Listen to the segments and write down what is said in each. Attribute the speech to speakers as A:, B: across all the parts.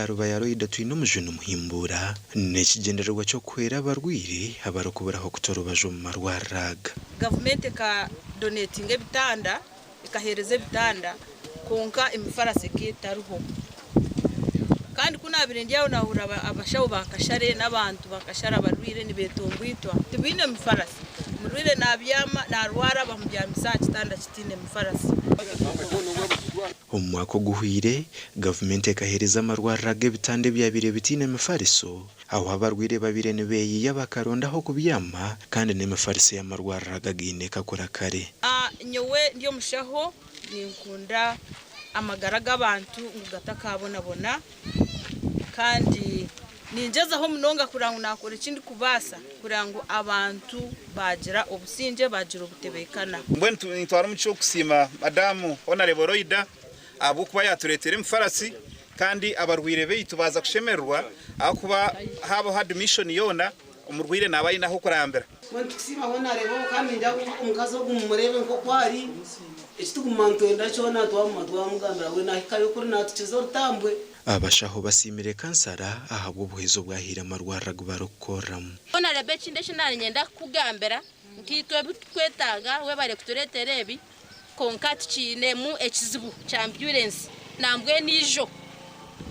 A: ya Rubaya Loida Twinomujuni Muhimbuura n'ekigyendererwa ky'okuhwera abarwaire abarikuburaho kuta orubaju omu marwariro aga.
B: Gavumenti eka donetinga ebitanda, ekaheereza ebitanda kwonka emifarasi ekaba etariho. Kandi ku naabaire ndi aho naahurira abashaho ba kashare n'abantu ba kashare abarwaire nibeetomboitwa tibaine mifarasi. Omurwaire naabyama naarwara bamubyamisa aha kitanda kitaine mifarasi.
A: Omu mwaka oguhweire, gavumenti ekaheereza amarwariro aga ebitanda ebyabaire bitaine mifariso, ahu abarwaire babaire nibeeyiiya bakaronda ah'okubyama kandi n'emifariso ei amarwariro aga gaine ekakura kare.
B: Nyowe ndi omushaho ninkunda amagara g'abantu ngu gatakaabonabona kandi ningyezaho munonga kureba ngu naakora eki ndikubaasa kureba ngu abantu baagira obusingye, baagira obutebeekana.
C: Mbwenu nitwara omugisha ogu kusiima Madamu Honarebo Loida ahabw'okuba yaatureetera emifarasi kandi abarwaire baitu baaza kushemererwa ahabw'okuba haabaho admission yoona omurwaire naaba aine ah'okurambira.
D: Mbwenu tukusiima Honarebo kandi ningira ngu omukazi ogu mumureebe nk'oku ari, eki turikuguma nitwenda kyona twaguma twamugambira we naahikayo kuri naatukiza orutambwe.
A: Abashaho basiimire kansara ahabw'obuhwezi obu ahaire amarwariro agu barikukoreramu.
E: Honarebo ekindi eki naanyenda kukugambira nkaitwe ebi turikwetaaga webare kutureetera ebi kwonka tukiinemu ekizibu kya ambyurensi nambwenu ijo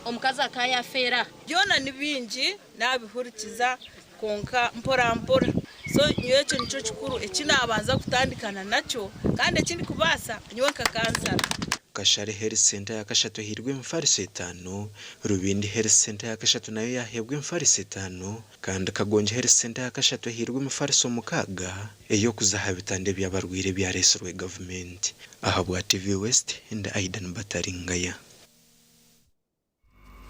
E: omukazi akaba yafeera aha.
B: Byona ni bingi naabihurikiza kwonka mpora mpora. So nyowe ekyo nikyo kikuru eki naabanza kutandikana nakyo kandi eki ndikubaasa nyowe nka kansara.
A: Kashare Health Centre ya kashatu ehairwe emifariso etaano, Rubindi Health Centre ya kashatu nayo yaaheebwa emifariso etaano kandi Kagongi Health Centre ya kashatu ehairwe emifariso mukaaga ey'okuza aha bitanda eby'abarwaire ebyareetsirwe gavumenti. Ahabwa TV West, ndi Aidan Bataringaya.